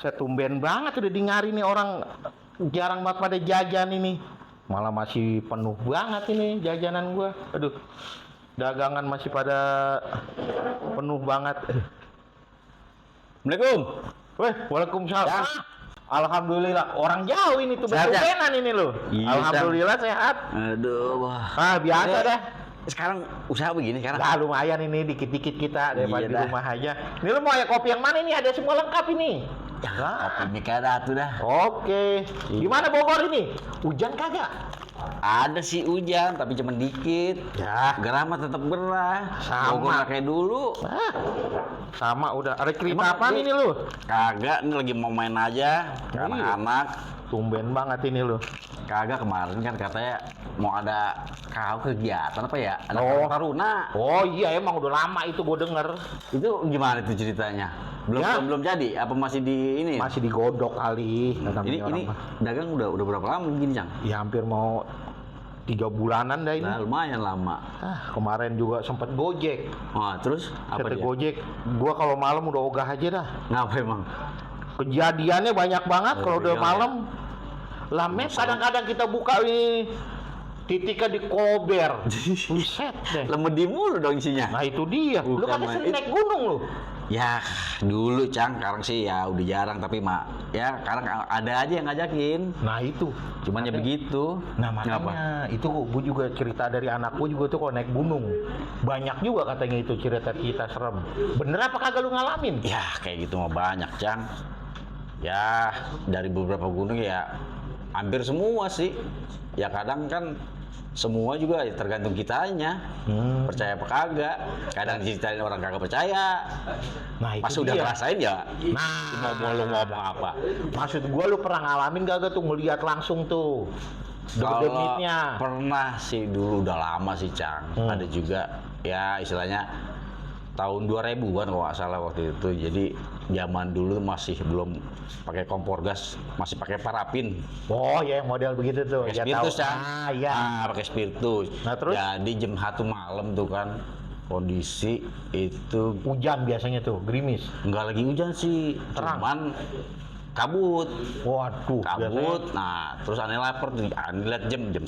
Saya tumben banget udah di Ngari nih orang jarang banget pada jajan ini. Malah masih penuh banget ini jajanan gua. Aduh. Dagangan masih pada penuh banget. Assalamualaikum. Weh, waalaikumsalam. Ya. Alhamdulillah, orang jauh ini tuh Sehat, ya? betubenan ini loh. Iya, Alhamdulillah sehat. Aduh, wah. Ah, biasa dah. Sekarang usaha begini sekarang. Nah, lumayan ini dikit-dikit kita daripada Iya di dah. rumah aja. Ini lu mau ya kopi yang mana ini? Ada semua lengkap ini. Ya, kopi mik ada tuh dah. Oke. Gimana Bogor ini? Hujan kagak? Ada sih hujan, tapi cuma dikit. Ya. Gerah mah tetap gerah. Sama. Bogor nggak kayak dulu. Ah, sama udah. Ada cerita Emang apa ini lu? Kagak, ini lagi mau main aja. ke Iya. Anak-anak. Tumben banget ini lu. Kagak, kemarin kan katanya mau ada kegiatan apa ya? Ada Oh. taruna. Oh iya emang udah lama itu gue denger. Itu gimana itu ceritanya? Belum Ya. belum jadi? Apa masih di ini? Masih digodok kali. Ini dagang udah berapa lama gini, Cang? Ya hampir mau 3 bulanan dah ini. Nah, lumayan lama. Kemarin juga sempet gojek. Oh, terus apa Kata dia? gojek, gua kalau malam udah ogah aja dah. Ngapa emang? Kejadiannya banyak banget Oh, kalau udah iya, malam. Lah mes kadang-kadang kita buka ini titiknya di kober. Buset deh. Lemedi mulu dong isinya. Nah itu dia. Lu Bukan kan main. sering naik gunung lu. Ya, dulu Cang, sekarang sih ya udah jarang tapi ya sekarang ada aja yang ngajakin. Nah itu. Cuman ya begitu. Nah Ngapa? makanya itu gua juga cerita dari anak gua juga tuh kalau naik gunung. Banyak juga katanya itu cerita kita serem. Bener apa kagak lu ngalamin? Ya, kayak gitu mah banyak, Cang. Ya, dari beberapa gunung ya hampir semua sih. Ya kadang kan semua juga ya tergantung kitanya. Percaya apa kagak. Kadang diceritain orang kagak percaya. Nah itu Pas udah dia. ngerasain ya. Nah, Mau lu ngomong apa? maksud gua lu pernah ngalamin gak tuh ngeliat langsung tuh demitnya? Pernah sih dulu udah lama sih, Cang. Ada juga ya istilahnya tahun 2000-an kalau nggak salah waktu itu. Jadi zaman dulu masih belum pakai kompor gas, masih pakai parafin. Oh ya yang model begitu tuh. Pakai Ya, spiritus, tahu. Cang. Ah iya. Pakai spiritus. Nah, terus? Jadi jam 1 malam tuh kan kondisi itu Hujan biasanya tuh, gerimis. nggak lagi hujan sih, Terang. cuman kabut. Waduh, Kabut. Nah, terus aneh lapar tuh. Aneh lihat jam 1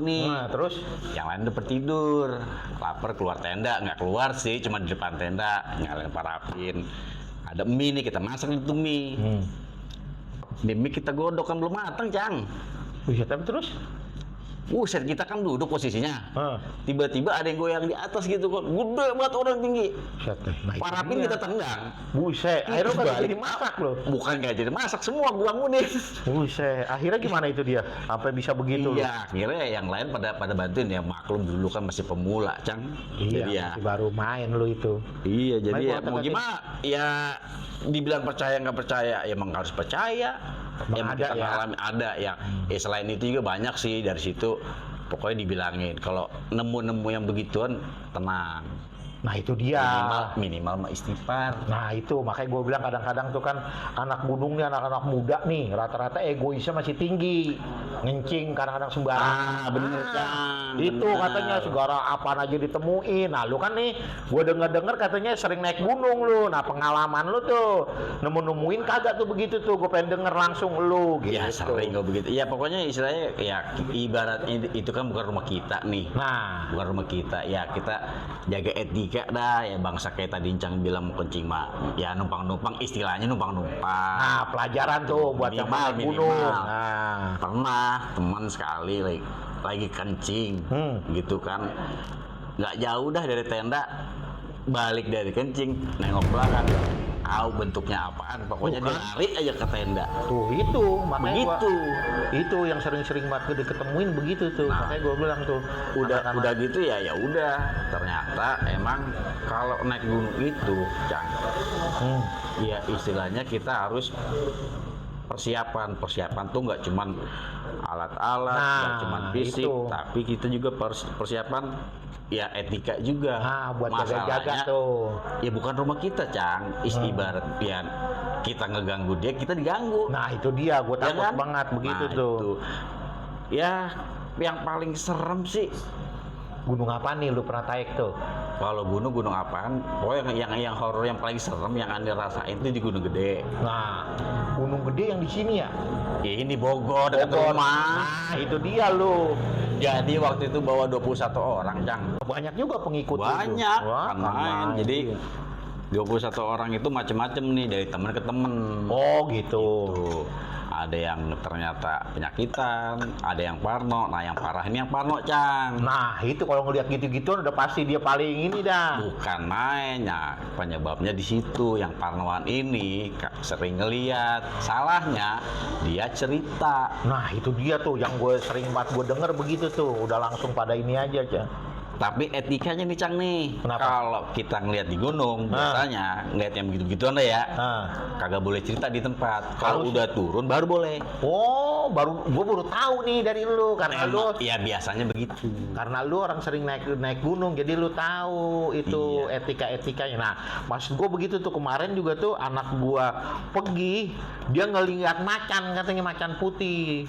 nih. Nah, terus Yang lain udah tidur, lapar keluar tenda, nggak keluar sih, cuma di depan tenda nyalain parafin. Ada mie nih, kita masak itu mie. Di mie kita godok kan belum matang, Cang. Buset, tapi terus? Set kita kan duduk posisinya. Hah. Tiba-tiba ada yang goyang di atas gitu kok, gede banget orang tinggi. Buset deh. Nah, itu Parafin dia. kita tendang. Buset, akhirnya Itu kan balik. jadi masak loh. Bukan nggak jadi masak, semua gua bangunin. Buset, akhirnya gimana itu dia? Sampai bisa begitu loh. Iya, akhirnya yang lain pada bantuin ya, maklum dulu kan masih pemula, Cang. Iya, Jadi ya, masih baru main lu itu. iya, jadi Baik, ya Pak, mau Tati. gimana? Ya dibilang percaya nggak percaya, ya emang harus percaya. Emang Yang ada kita ya? ngalamin ada yang, selain itu juga banyak sih dari situ. Pokoknya dibilangin kalau nemu-nemu yang begituan tenang. Nah itu dia. Minimal mah istighfar. Nah itu makanya gue bilang kadang-kadang tuh kan anak gunung nih, anak-anak muda nih rata-rata egoisnya masih tinggi, ngencing kadang-kadang sembarangan. Bener, Cang. Itu Bener. katanya segala apaan aja ditemuin. Nah lu kan nih, gue denger-denger katanya sering naik gunung lu. Nah pengalaman lu tuh nemu-nemuin kagak tuh begitu tuh? Gue pengen denger langsung lu gitu. Ya sering kok begitu. Ya pokoknya istilahnya ya ibaratnya itu kan bukan rumah kita nih. Nah, Bukan rumah kita. Ya kita jaga etika dah. Ya bangsa kayak tadi Incang bilang mau kencing mah. Ya numpang-numpang, istilahnya numpang-numpang. nah pelajaran tuh buat yang mau naik Minimal, gunung. minimal. Nah, Pernah teman sekali lagi kencing gitu kan. Nggak jauh dah dari tenda. Balik dari kencing, nengok belakang. Tahu bentuknya apaan, pokoknya dia lari aja ke tenda. tuh itu makanya Begitu. itu yang sering-sering banget gede ketemuin begitu tuh. Nah, Makanya gue bilang tuh Udah gitu ya udah. Ternyata emang kalau naik gunung itu, Cang, ya istilahnya kita harus persiapan tuh nggak cuman alat-alat, nggak Nah, cuman fisik, itu. tapi kita juga persiapan ya etika juga. Nah, buat Masalahnya, jaga-jaga tuh. ya bukan rumah kita, Cang. Ibarat ya kita ngeganggu dia, kita diganggu. Nah itu dia, gue Ya takut kan? banget begitu Nah, tuh. itu. Ya yang paling serem sih Gunung apa nih lu pernah naik tuh? Kalau gunung apaan? Pokoknya yang horor yang paling serem yang Anda rasain itu di Gunung Gede. Nah, Gunung Gede yang di sini ya? Ya, ini Bogor dekat rumah. Nah, itu dia lo. Jadi waktu itu bawa 21 orang, Cang. Banyak juga pengikut Banyak, itu. Wah, kan main. Jadi 21 orang itu macem-macem nih, dari teman ke teman. Oh gitu. Tuh. Ada yang ternyata penyakitan, ada yang parno. Nah, yang parah ini yang parno, Cang. Nah, itu kalau ngelihat gitu-gitu udah pasti dia paling ini dah. Bukan main, ya penyebabnya di situ. Yang parnoan ini sering ngeliat, salahnya dia cerita. Nah, itu dia tuh yang gue sering banget gue denger begitu tuh. Udah langsung pada ini aja, Cang. Tapi etikanya nih, Cang nih. Kenapa? Kalau kita ngeliat di gunung, biasanya ngeliat yang begitu-begituan deh ya. Kagak boleh cerita di tempat. Kalau udah turun baru boleh. Oh, gue baru tahu nih dari lu karena lu. Ya biasanya begitu. Karena lu orang sering naik gunung, jadi lu tahu itu etika-etikanya. Nah, maksud gue begitu tuh, kemarin juga tuh anak gua pergi, dia ngelihat macan, katanya macan putih.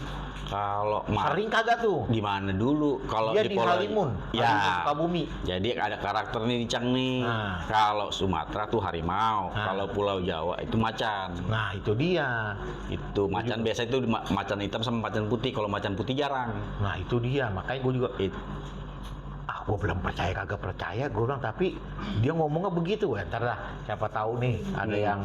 Kalau Sering kagak tuh? di mana dulu? Kalau Dia di Halimun, ya. Sukabumi. Jadi ada karakter nih, Cang nih. Kalau Sumatera tuh harimau, kalau Pulau Jawa itu macan. Nah, itu dia. Itu macan biasa itu macan hitam sama macan putih. Kalau macan putih jarang. Nah, itu dia. Makanya gue juga gue belum percaya kagak percaya, gue bilang, tapi dia ngomongnya begitu ya. Ntar dah, siapa tahu nih ada yang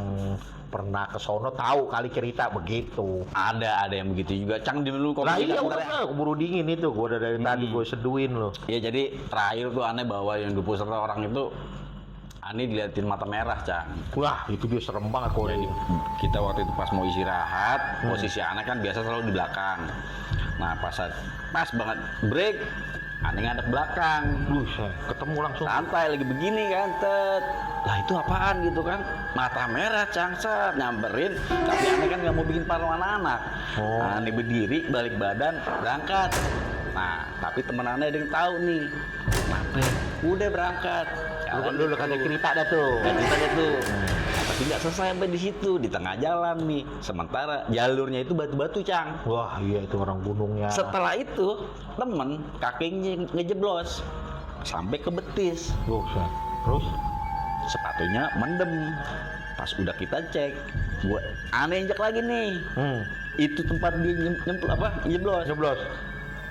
pernah ke sono tahu kali cerita begitu. Ada yang begitu juga, Cang. Dulu Nah iya, udah keburu dingin itu, gue udah dari tadi gue seduin loh. Ya, jadi terakhir tuh aneh bawa yang 21 orang itu aneh diliatin mata merah, Cang. Wah, itu dia serem banget kalau Jadi kita waktu itu pas mau istirahat, posisi aneh kan biasa selalu di belakang. Nah, pas banget break, aneh ngadep belakang. Ketemu langsung. Santai lagi begini kan, tet. Lah itu apaan gitu kan? Mata merah, Cang, set, nyamperin. Tapi aneh kan nggak mau bikin parno anak-anak. Aneh berdiri, balik badan, berangkat. Nah, tapi temen aneh ada yang tahu nih. Kenapa? Udah berangkat. Lu kagak cerita dah tuh. Tapi nggak selesai sampai di situ, di tengah jalan nih. Sementara jalurnya itu batu-batu, Cang. Wah, iya itu orang gunungnya. Setelah itu, temen kakinya ngejeblos sampai ke betis. Terus Sepatunya mendem. Pas udah kita cek, gua aneh injak lagi nih. Itu tempat dia nyeblos.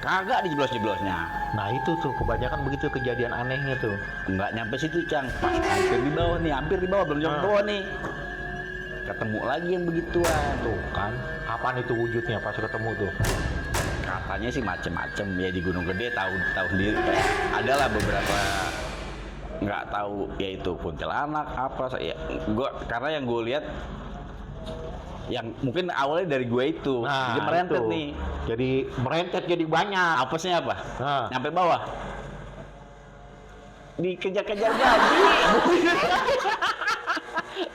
Kagak dijeblos-jeblosnya. Nah itu tuh kebanyakan begitu kejadian anehnya tuh. Nggak nyampe situ, Cang. Pas hampir di bawah belum nyampe bawah nih. Ketemu lagi yang begituan. Tuh kan, apaan itu wujudnya pas ketemu tuh? Katanya sih macem-macem ya, di Gunung Gede tahu sendiri. Adalah beberapa nggak tahu, yaitu kuntilanak apa ya. Karena yang gue lihat yang mungkin awalnya dari gue itu, jadi merentet itu. nih. Jadi merentet jadi banyak. Apesnya apa? Nyampe bawah. Dikejar-kejar gaji.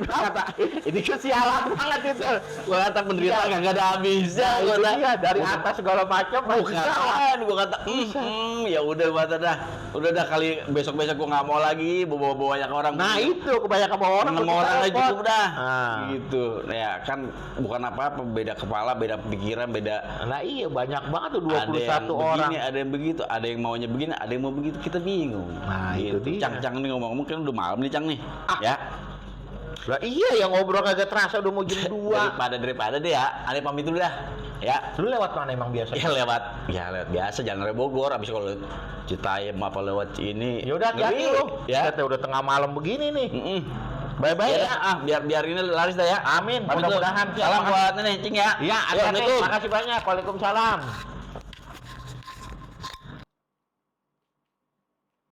Kata, ini kesialan banget itu. Gua kata penderita nggak ada habisnya. Itu dia dari atas segala macam. Bukan, gua kata, ya udah dah kali besok-besok gua nggak mau lagi bawa banyak orang. Nah itu kebanyakan orang. 6 orang aja cukup dah. Gitu. Ya kan bukan apa-apa, beda kepala, beda pikiran, beda. Nah iya, banyak banget tuh 21 ada yang orang. Begini, ada yang begitu, ada yang maunya begini, ada yang mau begitu, kita bingung. Nah gitu. itu dia. Cang nih ngomong-ngomong kan udah malam nih, Cang nih. Ya. Lah iya, yang ngobrol kagak terasa udah mau jam 2. Daripada deh ya, aneh pamit dulu dah. Ya. Lu lewat mana emang biasa? Lewat biasa Jalan Raya Bogor. Abis kalau Citayam apa lewat ini. Ya udah hati lu. Ya. Kita udah tengah malam begini nih. Bye-bye ya. Biar ini laris dah ya. Amin. Mudah-mudahan. Salam buat ini, Cing ya. Iya, makasih banyak. Waalaikumsalam.